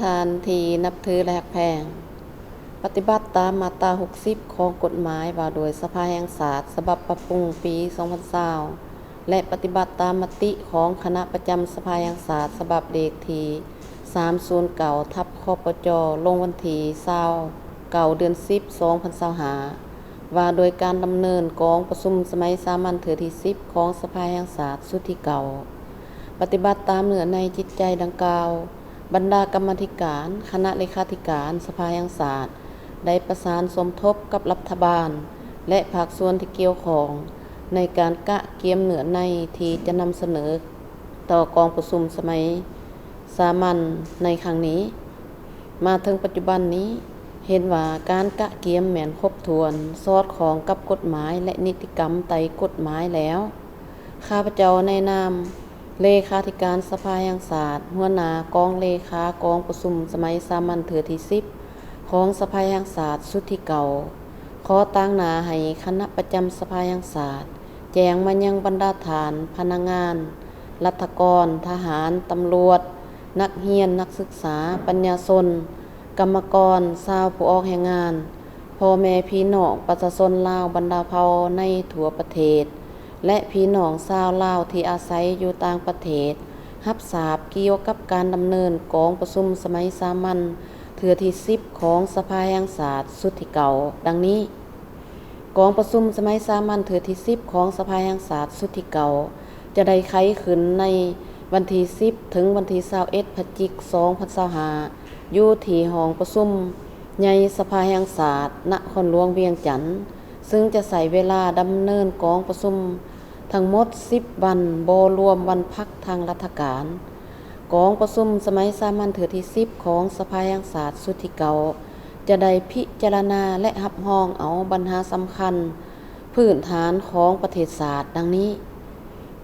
ທ່ານທີ່ນັບຖື ແລະ ຮັກແພງ, ປະຕິບັດຕາມມາດຕາຫົກສິບຂອງກົດໝາຍວ່າໂດຍສະພາແຫ່ງຊາດ ສະບັບປັບປຸງປີສອງພັນຊາວ ແລະ ປະຕິບັດຕາມມະຕິຂອງຄະນະປະຈຳສະພາແຫ່ງຊາດ ສະບັບເລກທີສາມສູນເກົ້າ ທັບ ຄປຈ ລົງວັນທີຊາວເກົ້າ ເດືອນສິບ ສອງພັນຊາວຫ້າ ວ່າໂດຍການດຳເນີນກອງປະຊຸມສະໄໝສາມັນເທື່ອທີສິບຂອງສະພາແຫ່ງຊາດຊຸດທີເກົ້າ. ປະຕິບັດຕາມເນື້ອໃນຈິດໃຈດັ່ງກ່າວ, ບັນດາກຳມາທິການຄະນະເລຂາທິການສະພາແຫ່ງຊາດ ໄດ້ປະສານສົມທົບກັບລັດຖະບານ ແລະ ພາກສ່ວນທີ່ກ່ຽວຂ້ອງ ໃນການກະກຽມເນື້ອໃນທີ່ຈະນຳສະເໜີຕໍ່ກອງປະຊຸມສະໄໝສາມັນໃນຄັ້ງນີ້. ມາເຖິງປັດຈຸບັນນີ້ ເຫັນວ່າການກະກຽມແມ່ນຄົບຖ້ວນ, ສອດຄ່ອງກັບກົດໝາຍ ແລະ ນິຕິກຳໄຕກົດໝາຍແລ້ວ. ຂ້າພະເຈົ້າໃນນາມເລຂາທິການສະພາແຫ່ງຊາດ, ຫົວໜ້າກອງເລຂາກອງປະຊຸມສະໄໝສາມັນເທື່ອທີສິບຂອງສະພາແຫ່ງຊາດຊຸດທີເກົ້າ ຂໍຕາງໜ້າໃຫ້ຄະນະປະຈຳສະພາແຫ່ງຊາດ ແຈ້ງມາຍັງບັນດາທ່ານພະນັກງານ, ລັດຖະກອນ, ທະຫານ, ຕຳຫຼວດ, ນັກຮຽນ, ນັກສຶກສາ, ປັນຍາຊົນ, ກຳມະກອນ, ຊາວຜູ້ອອກແຮງງານ, ພໍ່ແມ່ພີ່ນ້ອງປະຊາຊົນລາວບັນດາເຜົ່າໃນທົ່ວປະເທດ ແລະ ພີ່ນ້ອງຊາວລາວທີ່ອາໄສຢູ່ຕ່າງປະເທດ ຮັບຊາບກ່ຽວກັບການດຳເນີນກອງປະຊຸມສະໄໝສາມັນເທື່ອທີສິບຂອງສະພາແຫ່ງຊາດຊຸດທີເກົ້າ ດັ່ງນີ້. ກອງປະຊຸມສະໄໝສາມັນເທື່ອທີສິບຂອງສະພາແຫ່ງຊາດຊຸດທີເກົ້າ ຈະໄດ້ໄຂຂຶ້ນໃນວັນທີສິບ ເຖິງວັນທີຊາວເອັດ ພະຈິກ ສອງພັນຊາວຫ້າ ຢູ່ທີ່ຫ້ອງປະຊຸມໃຫຍ່ສະພາແຫ່ງຊາດ ນະຄອນຫຼວງວຽງຈັນ, ຊຶ່ງຈະໃຊ້ເວລາດຳເນີນກອງປະຊຸມທັງໝົດສິບວັນ, ບໍ່ລວມວັນພັກທາງລັດຖະການ. ກອງປະຊຸມສະໄໝສາມັນເທື່ອທີສິບຂອງສະພາແຫ່ງຊາດຊຸດທີເກົ້າ ຈະໄດ້ພິຈາລະນາ ແລະ ຮັບຮອງເອົາບັນຫາສຳຄັນພື້ນຖານຂອງປະເທດຊາດ ດັ່ງນີ້.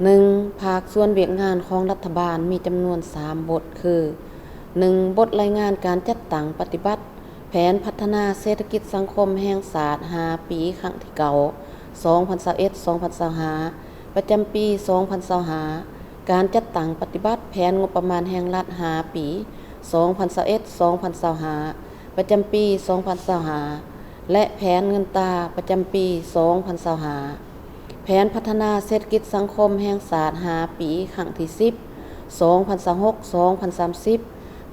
ໜຶ່ງ, ພາກສ່ວນວຽກງານຂອງລັດຖະບານມີຈຳນວນສາມບົດ ຄື ໜຶ່ງ, ບົດລາຍງານການຈັດຕັ້ງປະຕິບັດແຜນພັດທະນາເສດຖະກິດສັງຄົມແຫ່ງຊາດຫ້າປີ ຄັ້ງທີເກົ້າ ສອງພັນຊາວເອັດ ສອງພັນຊາວຫ້າ ປະຈຳປີສອງພັນຊາວຫ້າ, ການຈັດຕັ້ງປະຕິບັດແຜນງົບປະມານແຫ່ງລັດຫ້າປີ ສອງພັນຊາວເອັດ ສອງພັນຊາວຫ້າ ປະຈຳປີສອງພັນຊາວຫ້າ ແລະ ແຜນເງິນຕາປະຈຳປີສອງພັນຊາວຫ້າ, ແຜນພັດທະນາເສດຖະກິດສັງຄົມແຫ່ງຊາດຫ້າປີ ຄັ້ງທີສິບ ສອງພັນຊາວຫົກ ສອງພັນສາມສິບ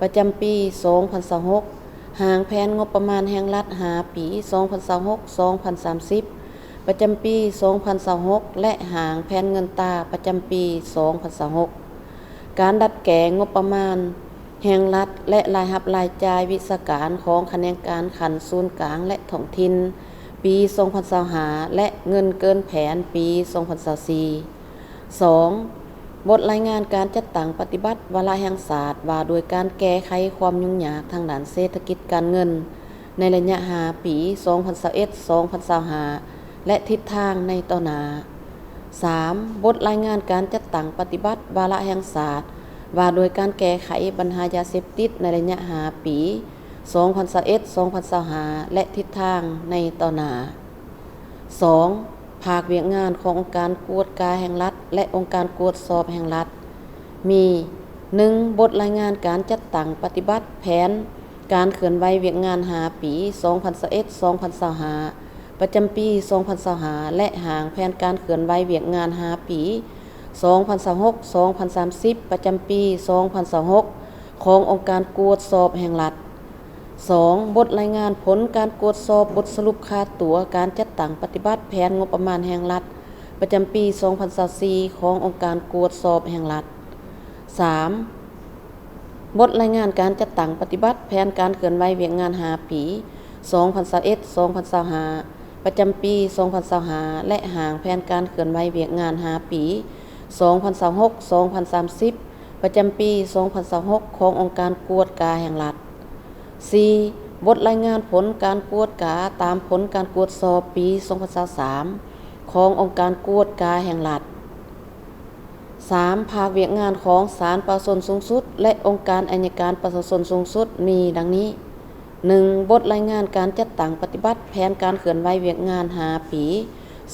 ປະຈຳປີສອງພັນຊາວຫົກ, ຮ່າງແຜນງົບປະມານແຫ່ງລັດຫ້າປີ ສອງພັນຊາວຫົກ ສອງພັນສາມສິບ ປະຈຳປີສອງພັນຊາວຫົກ ແລະ ຮ່າງແຜນເງິນຕາປະຈຳປີສອງພັນຊາວຫົກ. ການດັດແກ້ງົບປະມານແຫ່ງລັດ ແລະ ລາຍຮັບລາຍຈ່າຍວິຊາການຂອງຂະແໜງການຂັ້ນສູນກາງ ແລະ ທ້ອງຖິ່ນ ປີສອງພັນຊາວຫ້າ ແລະ ເງິນເກີນແຜນປີສອງພັນຊາວສີ່. ສອງ, ບົດລາຍງານການຈັດຕັ້ງປະຕິບັດວາລະແຫ່ງຊາດ ວ່າດ້ວຍການແກ້ໄຂຄວາມຫຍຸ້ງຍາກທາງດ້ານເສດຖະກິດການເງິນ ໃນໄລຍະຫ້າປີ ສອງພັນຊາວເອັດ ສອງພັນຊາວຫ້າ ແລະ ທິດທາງໃນຕໍ່ໜ້າ. ສາມ, ບົດລາຍງານການຈັດຕັ້ງປະຕິບັດວາລະແຫ່ງຊາດ ວ່າດ້ວຍການແກ້ໄຂບັນຫາຢາເສບຕິດໃນໄລຍະຫ້າປີ ສອງພັນຊາວເອັດ ສອງພັນຊາວຫ້າ ແລະ ທິດທາງໃນຕໍ່ໜ້າ. ສອງ, ພາກວຽກງານຂອງອົງການກວດກາແຫ່ງລັດ ແລະ ອົງການກວດສອບແຫ່ງລັດ ມີ ໜຶ່ງ, ບົດລາຍງານການຈັດຕັ້ງປະຕິບັດແຜນການເຄື່ອນໄຫວວຽກງານຫ້າປີ ສອງພັນຊາວເອັດ ສອງພັນຊາວຫ້າ ປະຈຳປີສອງພັນຊາວຫ້າ ແລະ ຮ່າງແຜນການເຄື່ອນໄຫວວຽກງານຫ້າປີ ສອງພັນຊາວຫົກ ສອງພັນສາມສິບ ປະຈຳປີສອງພັນຊາວຫົກ ຂອງອົງການກວດສອບແຫ່ງລັດ. ສອງ, ບົດລາຍງານຜົນການກວດສອບບົດສະຫຼຸບຄ່າຕົວການຈັດຕັ້ງປະຕິບັດແຜນງົບປະມານແຫ່ງລັດ ປະຈຳປີສອງພັນຊາວສີ່ ຂອງອົງການກວດສອບແຫ່ງລັດ. ສາມ, ບົດລາຍງານການຈັດຕັ້ງປະຕິບັດແຜນການເຄື່ອນໄຫວວຽກງານຫ້າປີ ສອງພັນຊາວເອັດ ສອງພັນຊາວຫ້າ ປະຈຳປີສອງພັນຊາວຫ້າ ແລະ ຮ່າງແຜນການເຄື່ອນໄຫວວຽກງານຫ້າປີ ສອງພັນຊາວຫົກ ສອງພັນສາມສິບ ປະຈຳປີສອງພັນຊາວຫົກ ຂອງອົງການກວດກາແຫ່ງລັດ. ສີ່, ບົດລາຍງານຜົນການກວດກາຕາມຜົນການກວດສອບປີສອງພັນຊາວສາມ ຂອງອົງການກວດກາແຫ່ງລັດ. ສາມ, ພາກວຽກງານຂອງສານປະຊາຊົນສູງສຸດ ແລະ ອົງການໄອຍະການປະຊາຊົນສູງສຸດ ມີດັ່ງນີ້. ໜຶ່ງ, ບົດລາຍງານການຈັດຕັ້ງປະຕິບັດແຜນການເຄື່ອນໄຫວວຽກງານຫ້າປີ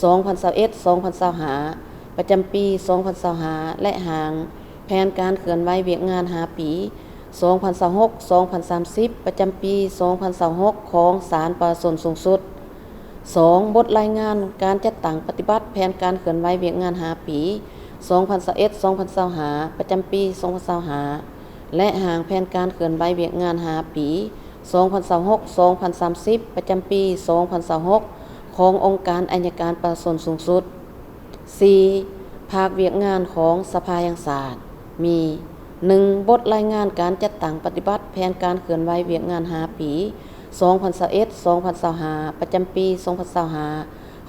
ສອງພັນຊາວເອັດ ສອງພັນຊາວຫ້າ ປະຈຳປີສອງພັນຊາວຫ້າ ແລະ ຮ່າງແຜນການເຄື່ອນໄຫວວຽກງານຫ້າປີ ສອງພັນຊາວຫົກ ສອງພັນສາມສິບ ປະຈຳປີສອງພັນຊາວຫົກ ຂອງສານປະຊາຊົນສູງສຸດ. ສອງ, ບົດລາຍງານການຈັດຕັ້ງປະຕິບັດແຜນການເຄື່ອນໄຫວວຽກງານຫ້າປີ ສອງພັນຊາວເອັດ ສອງພັນຊາວຫ້າ ປະຈຳປີສອງພັນຊາວຫ້າ ແລະ ຮ່າງແຜນການເຄື່ອນໄຫວວຽກງານຫ້າປີ ສອງພັນຊາວຫົກ ສອງພັນສາມສິບ ປະຈຳປີສອງພັນຊາວຫົກ ຂອງອົງການໄອຍະການປະຊາຊົນສູງສຸດ. ສີ່, ພາກວຽກງານຂອງສະພາແຫ່ງຊາດ ມີ ໜຶ່ງ, ບົດລາຍງານການຈັດຕັ້ງປະຕິບັດແຜນການເຄື່ອນໄຫວວຽກງານຫ້າປີ ສອງພັນຊາວເອັດ ສອງພັນຊາວຫ້າ ປະຈຳປີສອງພັນຊາວຫ້າ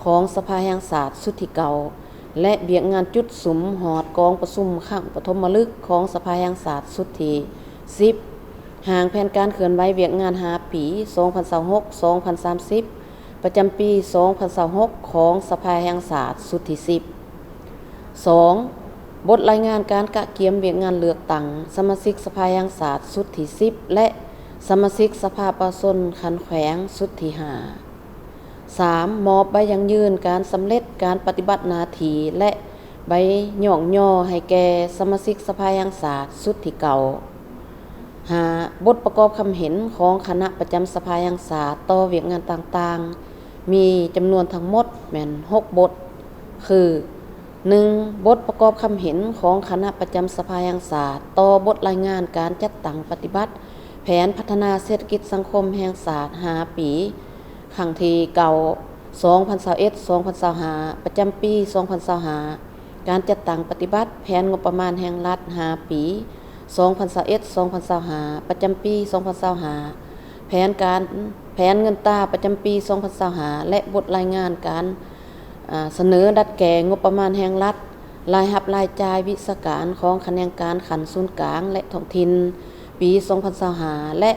ຂອງສະພາແຫ່ງຊາດຊຸດທີເກົ້າ ແລະ ວຽກງານຈຸດສຸມຮອດກອງປະຊຸມຄັ້ງປະຖົມມະລຶກຂອງສະພາແຫ່ງຊາດຊຸດທີສິບ. ຮ່າງແຜນການເຄື່ອນໄຫວວຽກງານຫ້າປີ ສອງພັນຊາວຫົກ ສອງພັນສາມສິບ ປະຈຳປີສອງພັນຊາວຫົກ ຂອງສະພາແຫ່ງຊາດຊຸດທີສິບ. ສອງ, ບົດລາຍງານການກະກຽມວຽກງານເລືອກຕັ້ງສະມາຊິກສະພາແຫ່ງຊາດຊຸດທີສິບ ແລະ ສະມາຊິກສະພາປະຊາຊົນຂັ້ນແຂວງຊຸດທີຫ້າ. ສາມ, ມອບໃບຢັ້ງຢືນການສຳເລັດການປະຕິບັດໜ້າທີ່ ແລະ ໃບຍ້ອງຍໍໃຫ້ແກ່ສະມາຊິກສະພາແຫ່ງຊາດຊຸດທີເກົ້າ. ຫ້າ, ບົດປະກອບຄຳເຫັນຂອງຄະນະປະຈຳສະພາແຫ່ງຊາດຕໍ່ວຽກງານຕ່າງໆ ມີຈຳນວນທັງໝົດແມ່ນຫົກບົດ ຄື ໜຶ່ງ, ບົດປະກອບຄຳເຫັນຂອງຄະນະປະຈຳສະພາແຫ່ງຊາດຕໍ່ບົດລາຍງານການຈັດຕັ້ງປະຕິບັດແຜນພັດທະນາເສດຖະກິດສັງຄົມແຫ່ງຊາດຫ້າປີ ຄັ້ງທີເກົ້າ ສອງພັນຊາວເອັດ ສອງພັນຊາວຫ້າ ປະຈຳປີສອງພັນຊາວຫ້າ ການຈັດຕັ້ງປະຕິບັດແຜນງົບປະມານແຫ່ງລັດຫ້າປີ ສອງພັນຊາວເອັດ ສອງພັນຊາວຫ້າ ປະຈຳປີສອງພັນຊາວຫ້າ ແຜນການ ແຜນເງິນຕາປະຈຳປີສອງພັນຊາວຫ້າ ແລະ ບົດລາຍງານການ ອາ ສະເໜີດັດແກ້ງົບປະມານແຫ່ງລັດ, ລາຍຮັບລາຍຈ່າຍວິຊາການຂອງຂະແໜງການຂັ້ນສູນກາງ ແລະ ທ້ອງຖິ່ນ ປີສອງພັນຊາວຫ້າ ແລະ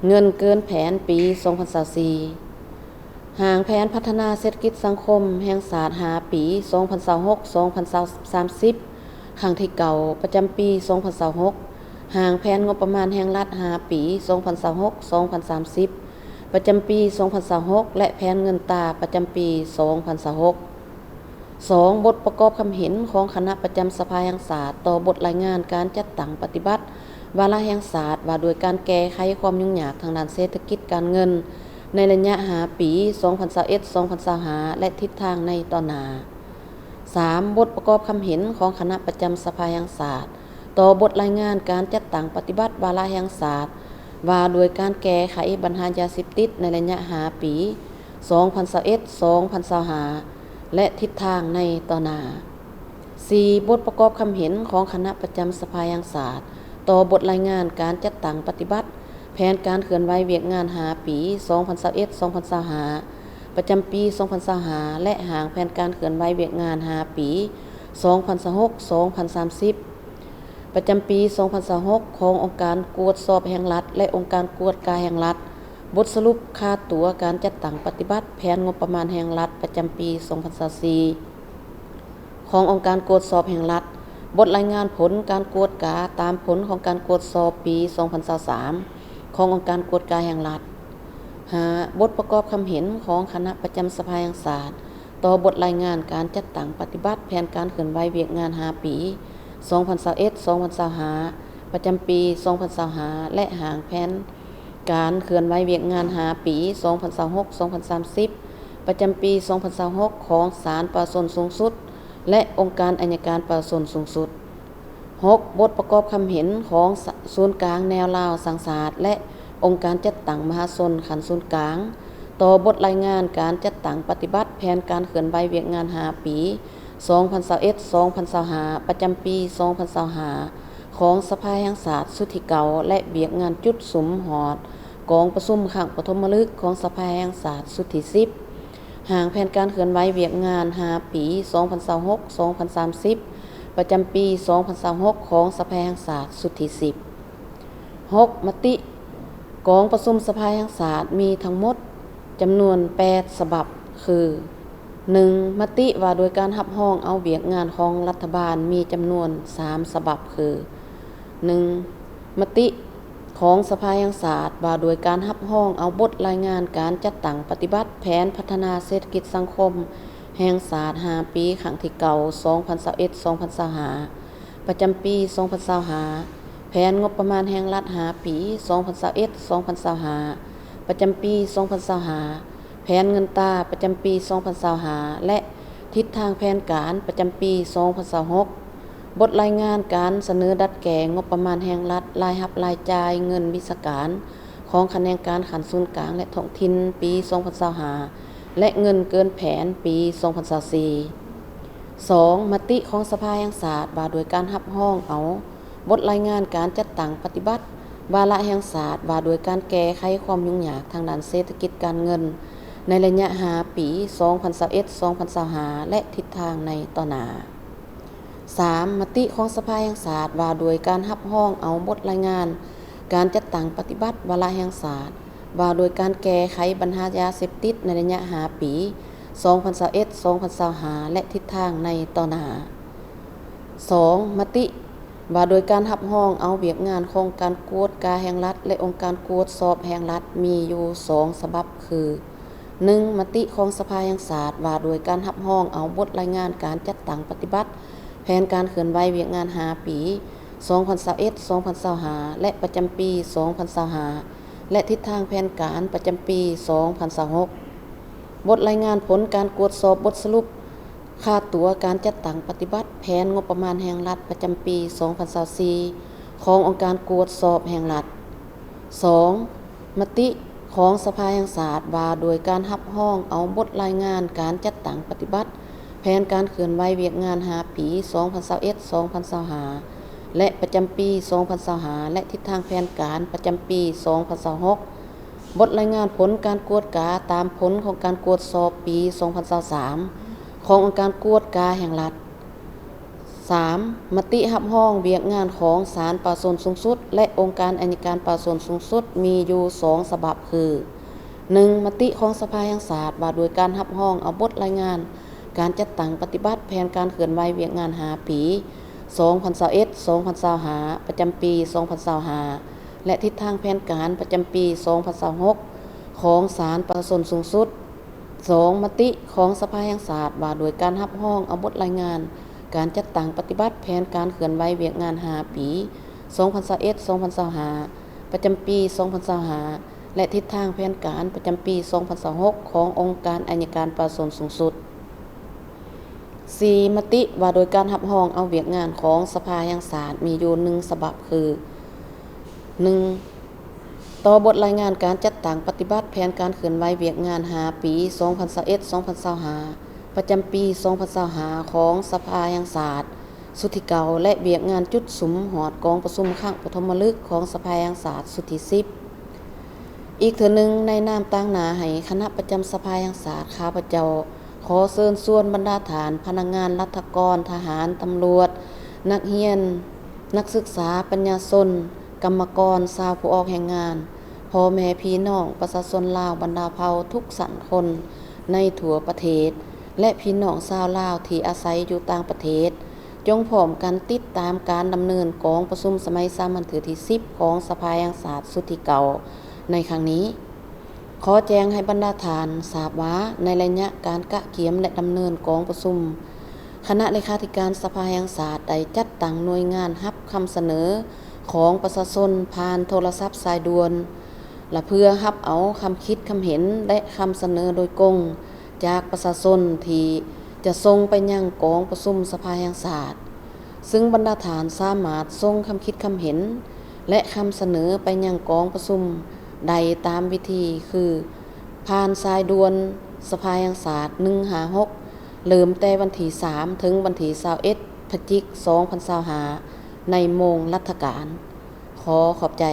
ເງິນເກີນແຜນປີສອງພັນຊາວສີ່. ຮ່າງແຜນພັດທະນາເສດຖະກິດສັງຄົມແຫ່ງຊາດຫ້າປີ ສອງພັນຊາວຫົກ ສອງພັນສາມສິບ ຄັ້ງທີເກົ້າ ປະຈຳປີສອງພັນຊາວຫົກ, ຮ່າງແຜນງົບປະມານແຫ່ງລັດຫ້າປີ ສອງພັນຊາວຫົກ ສອງພັນສາມສິບ ປະຈຳປີສອງພັນຊາວຫົກ ແລະ ແຜນເງິນຕາປະຈຳປີສອງພັນຊາວຫົກ. ສອງ, ບົດປະກອບຄຳເຫັນຂອງຄະນະປະຈຳສະພາແຫ່ງຊາດຕໍ່ບົດລາຍງານການຈັດຕັ້ງປະຕິບັດວາລະແຫ່ງຊາດວ່າດ້ວຍການແກ້ໄຂຄວາມຫຍຸ້ງຍາກທາງດ້ານເສດຖະກິດການເງິນໃນໄລຍະຫ້າປີ ສອງພັນຊາວເອັດ ສອງພັນຊາວຫ້າ ແລະ ທິດທາງໃນຕໍ່ໜ້າ. ສາມ, ບົດປະກອບຄຳເຫັນຂອງຄະນະປະຈຳສະພາແຫ່ງຊາດຕໍ່ບົດລາຍງານການຈັດຕັ້ງປະຕິບັດວາລະແຫ່ງຊາດວ່າດ້ວຍການແກ້ໄຂບັນຫາຢາເສບຕິດໃນໄລຍະຫ້າປີ ສອງພັນຊາວເອັດ ສອງພັນຊາວຫ້າ ແລະ ທິດທາງໃນຕໍ່ໜ້າ. ສີ່, ບົດປະກອບຄຳເຫັນຂອງຄະນະປະຈຳສະພາແຫ່ງຊາດຕໍ່ບົດລາຍງານການຈັດຕັ້ງປະຕິບັດແຜນການເຄື່ອນໄຫວວຽກງານຫ້າປີ ສອງພັນຊາວເອັດ ສອງພັນຊາວຫ້າ ປະຈຳປີສອງພັນຊາວຫ້າ ແລະ ຮ່າງແຜນການເຄື່ອນໄຫວວຽກງານຫ້າປີ ສອງພັນຊາວຫົກ ສອງພັນສາມສິບ ປະຈຳປີສອງພັນຊາວຫົກ ຂອງອົງການກວດສອບແຫ່ງລັດ ແລະ ອົງການກວດກາແຫ່ງລັດ, ບົດສະຫຼຸບຄ່າຕົວການຈັດຕັ້ງປະຕິບັດແຜນງົບປະມານແຫ່ງລັດປະຈຳປີສອງພັນຊາວສີ່ ຂອງອົງການກວດສອບແຫ່ງລັດ, ບົດລາຍງານຜົນການກວດກາຕາມຜົນຂອງການກວດສອບປີສອງພັນຊາວສາມ ຂອງອົງການກວດກາແຫ່ງລັດ. ຫ້າ, ບົດປະກອບຄຳເຫັນຂອງຄະນະປະຈຳສະພາແຫ່ງຊາດ ຕໍ່ບົດລາຍງານການຈັດຕັ້ງປະຕິບັດແຜນການເຄື່ອນໄຫວວຽກງານຫ້າປີ ສອງພັນຊາວເອັດ ສອງພັນຊາວຫ້າ ປະຈຳປີສອງພັນຊາວຫ້າ ແລະ ຮ່າງແຜນການເຄື່ອນໄຫວວຽກງານຫ້າປີ ສອງພັນຊາວຫົກ ສອງພັນສາມສິບ ປະຈຳປີສອງພັນຊາວຫົກ ຂອງສານປະຊາຊົນສູງສຸດ ແລະ ອົງການໄອຍະການປະຊາຊົນສູງສຸດ. ຫົກ, ບົດປະກອບຄຳເຫັນຂອງສະ ສູນກາງແນວລາວສ້າງຊາດ ແລະ ອົງການຈັດຕັ້ງມະຫາຊົນຂັ້ນສູນກາງ ຕໍ່ບົດລາຍງານການຈັດຕັ້ງປະຕິບັດແຜນການເຄື່ອນໄຫວວຽກງານຫ້າປີ ສອງພັນຊາວເອັດ ສອງພັນຊາວຫ້າ ປະຈຳປີສອງພັນຊາວຫ້າ ຂອງສະພາແຫ່ງຊາດຊຸດທີເກົ້າ ແລະ ວຽກງານຈຸດສຸມຮອດກອງປະຊຸມຄັ້ງປະຖົມມະລຶກຂອງສະພາແຫ່ງຊາດຊຸດທີສິບ. ຮ່າງແຜນການເຄື່ອນໄຫວວຽກງານຫ້າປີ ສອງພັນຊາວຫົກ ສອງພັນສາມສິບ ປະຈຳປີສອງພັນຊາວຫົກ ຂອງສະພາແຫ່ງຊາດຊຸດທີສິບ. ຫົກ, ມະຕິກອງປະຊຸມສະພາແຫ່ງຊາດມີທັງໝົດຈຳນວນແປດສະບັບ ຄື ໜຶ່ງ, ມະຕິວ່າດ້ວຍການຮັບຮອງເອົາວຽກງານຂອງລັດຖະບານມີຈຳນວນສາມສະບັບ ຄື ໜຶ່ງ, ມະຕິຂອງສະພາແຫ່ງຊາດວ່າດ້ວຍການຮັບຮອງເອົາບົດລາຍງານການຈັດຕັ້ງປະຕິບັດແຜນພັດທະນາເສດຖະກິດສັງຄົມແຫ່ງຊາດຫ້າປີ ຄັ້ງທີເກົ້າ ສອງພັນຊາວເອັດ ສອງພັນຊາວຫ້າ ປະຈຳປີສອງພັນຊາວຫ້າ, ແຜ ນງົບປະມານແຫ່ງລັດຫ້າປີ ສອງພັນຊາວເອັດ ສອງພັນຊາວຫ້າ ປະຈຳປີ ສອງພັນຊາວຫ້າ, ແຜນເງິນຕາປະຈຳປີ ສອງພັນຊາວຫ້າ ແລະ ທິດທາງແຜນການປະຈຳປີ ສອງພັນຊາວຫົກ, ບົດລາຍງານການສະເໜີດັດແກ້ງງົບປະມານແຫ່ງລັດ, ລາຍຮັບລາຍຈ່າຍເງິນວິຊາການ ຂອງຂະແໜງການຂັ້ນສູນກາງ ແລະ ທ້ອງຖິ່ນ ປີສອງພັນຊາວຫ້າ ແລະ ເງິນເກີນແຜນປີສອງພັນຊາວສີ່. ສອງ, ມະຕິຂອງສະພາແຫ່ງຊາດວ່າດ້ວຍການຮັບຮອງເອົາບົດລາຍງານການຈັດຕັ້ງປະຕິບັດວາລະແຫ່ງຊາດວ່າດ້ວຍການແກ້ໄຂຄວາມຫຍຸ້ງຍາກທາງດ້ານເສດຖະກິດການເງິນໃນໄລຍະຫ້າປີ ສອງພັນຊາວເອັດ ສອງພັນຊາວຫ້າ ແລະ ທິດທາງໃນຕໍ່ໜ້າ. ສາມ, ມະຕິຂອງສະພາແຫ່ງຊາດວ່າດ້ວຍການຮັບຮອງເອົາບົດລາຍງານການຈັດຕັ້ງປະຕິບັດວາລະແຫ່ງຊາດ ວ່າດ້ວຍການແກ້ໄຂບັນຫາຢາເສບຕິດໃນໄລຍະຫ້າປີ ສອງພັນຊາວເອັດ ສອງພັນຊາວຫ້າ ແລະ ທິດທາງໃນຕໍ່ໜ້າ. ສອງ, ມະຕິວ່າດ້ວຍການຮັບຮອງເອົາວຽກງານຂອງການກວດກາແຫ່ງລັດ ແລະ ອົງການກວດສອບແຫ່ງລັດ ມີຢູ່ສອງສະບັບຄື ໜຶ່ງ, ມະຕິຂອງສະພາແຫ່ງຊາດວ່າດ້ວຍການຮັບຮອງເອົາບົດລາຍງານການຈັດຕັ້ງປະຕິບັດແຜນການເຄື່ອນໄຫວວຽກງານຫ້າປີ ສອງພັນຊາວເອັດ ສອງພັນຊາວຫ້າ ແລະ ປະຈຳປີ ສອງພັນຊາວຫ້າ ແລະ ທິດທາງແຜນການປະຈຳປີ ສອງພັນຊາວຫົກ, ບົດລາຍງານຜົນການກວດສອບບົດສະຫຼຸບຄ່າຕົວການຈັດຕັ້ງປະຕິບັດແຜນງົບປະມານແຫ່ງລັດປະຈຳປີ ສອງພັນຊາວສີ່ ຂອງອົງການກວດສອບແຫ່ງລັດ. ສອງ, ມະຕິຂອງສະພາແຫ່ງຊາດວ່າດ້ວຍການຮັບຮອງເອົາບົດລາຍງານການຈັດຕັ້ງປະຕິບັດແຜນການເຄື່ອນໄຫວວຽກງານຫ້າປີ ສອງພັນຊາວເອັດ ສອງພັນຊາວຫ້າ ແລະ ປະຈຳປີ ສອງພັນຊາວຫ້າ ແລະ ທິດທາງແຜນການປະຈຳປີ ສອງພັນຊາວຫົກ, ບົດລາຍງານຜົນການກວດກາຕາມຜົນຂອງການກວດສອບປີ ສອງພັນຊາວສາມ ຂອງອົງການກວດກາແຫ່ງລັດ. ສາມ, ມະຕິຮັບຮອງວຽກງານຂອງສານປະຊາຊົນສູງສຸດ ແລະ ອົງການໄອຍະການປະຊາຊົນສູງສຸດ ມີຢູ່ສອງສະບັບຄື ໜຶ່ງ, ມະຕິຂອງສະພາແຫ່ງຊາດວ່າດ້ວຍການຮັບຮອງເອົາບົດລາຍງານການຈັດຕັ້ງປະຕິບັດແຜນການເຄື່ອນໄຫວວຽກງານຫ້າປີ ສອງພັນຊາວເອັດ ສອງພັນຊາວຫ້າ ປະຈຳປີ ສອງພັນຊາວຫ້າ ແລະ ທິດທາງແຜນການປະຈຳປີ ສອງພັນຊາວຫົກ ຂອງສານປະຊາຊົນສູງສຸດ. ສອງ, ມະຕິຂອງສະພາແຫ່ງຊາດວ່າດ້ວຍການຮັບຮອງເອົາບົດລາຍງານການຈັດຕັ້ງປະຕິບັດແຜນການເຄື່ອນໄຫວວຽກງານຫ້າປີ ສອງພັນຊາວເອັດ ສອງພັນຊາວຫ້າ ປະຈຳປີ ສອງພັນຊາວຫ້າ ແລະ ທິດທາງແຜນການປະຈຳປີ ສອງພັນຊາວຫົກ ຂອງອົງການໄອຍະການປະຊາຊົນສູງສຸດ. ສີ່, ມະຕິວ່າໂດຍການຮັບຮອງເອົາວຽກງານຂອງສະພາແຫ່ງຊາດມີຢູ່ໜຶ່ງສະບັບຄື ໜຶ່ງ, ຕໍ່ບົດລາຍງານການຈັດຕັ້ງປະຕິບັດແຜນການເຄື່ອນໄຫວວຽກງານຫ້າປີ ສອງພັນຊາວເອັດ ສອງພັນຊາວຫ້າ ປະຈຳປີ ສອງພັນຊາວຫ້າ ຂອງສະພາແຫ່ງຊາດຊຸດທີເກົ້າ ແລະ ວຽກງານຈຸດສຸມຮອດກອງປະຊຸມຄັ້ງປະຖົມມະລຶກຂອງສະພາແຫ່ງຊາດຊຸດທີສິບ. ອີກເທື່ອໜຶ່ງ, ໃນນາມຕາງໜ້າໃຫ້ຄະນະປະຈຳສະພາແຫ່ງຊາດ, ຂ້າພະເຈົ້າ ຂໍເຊີນຊວນບັນດາທ່ານພະນັກງານລັດຖະກອນ, ທະຫານ, ຕຳຫຼວດ, ນັກຮຽນ, ນັກສຶກສາ, ປັນຍາຊົນ, ກຳມະກອນ, ຊາວຜູ້ອອກແຮງງານ, ພໍ່ແມ່ພີ່ນ້ອງປະຊາຊົນລາວບັນດາເຜົ່າທຸກຊັ້ນຄົນໃນທົ່ວປະເທດ ແລະ ພີ່ນ້ອງຊາວລາວທີ່ອາໄສຢູ່ຕ່າງປະເທດ, ຈົ່ງພ້ອມກັນຕິດຕາມການດຳເນີນກອງປະຊຸມສະໄໝສາມັນເທື່ອທີສິບ ຂອງສະພາແຫ່ງຊາດຊຸດທີເກົ້າ ໃນຄັ້ງນີ້. ຂໍແຈ້ງໃຫ້ບັນດາທ່ານຊາບວ່າ, ໃນໄລຍະການກະກຽມ ແລະ ດຳເນີນກອງປະຊຸມ, ຄະນະເລຂາທິການສະພາແຫ່ງຊາດໄດ້ຈັດຕັ້ງໜ່ວຍງານຮັບຄຳສະເໜີຂອງປະຊາຊົນຜ່ານໂທລະສັບສາຍດ່ວນ ລະເພື່ອຮັບເອົາຄຳຄິດຄຳເຫັນ ແລະ ຄຳສະເໜີໂດຍກົງຈາກປະຊາຊົນທີ່ຈະສົ່ງໄປຍັງກອງປະຊຸມສະພາແຫ່ງຊາດ. ຊຶ່ງບັນດາທ່ານສາມາດສົ່ງຄຳຄິດຄຳເຫັນ ແລະ ຄຳສະເໜີໄປຍັງກອງປະຊຸມໄດ້ຕາມວິທີຄື ຜ່ານສາຍດ່ວນສະພາແຫ່ງຊາດ ໜຶ່ງຫ້າຫົກ ເລີ່ມແຕ່ວັນທີສາມ ເຖິງວັນທີຊາວເອັດ ພະຈິກ ສອງພັນຊາວຫ້າ ໃນໂມງລັດຖະການ. ຂໍຂອບໃຈ.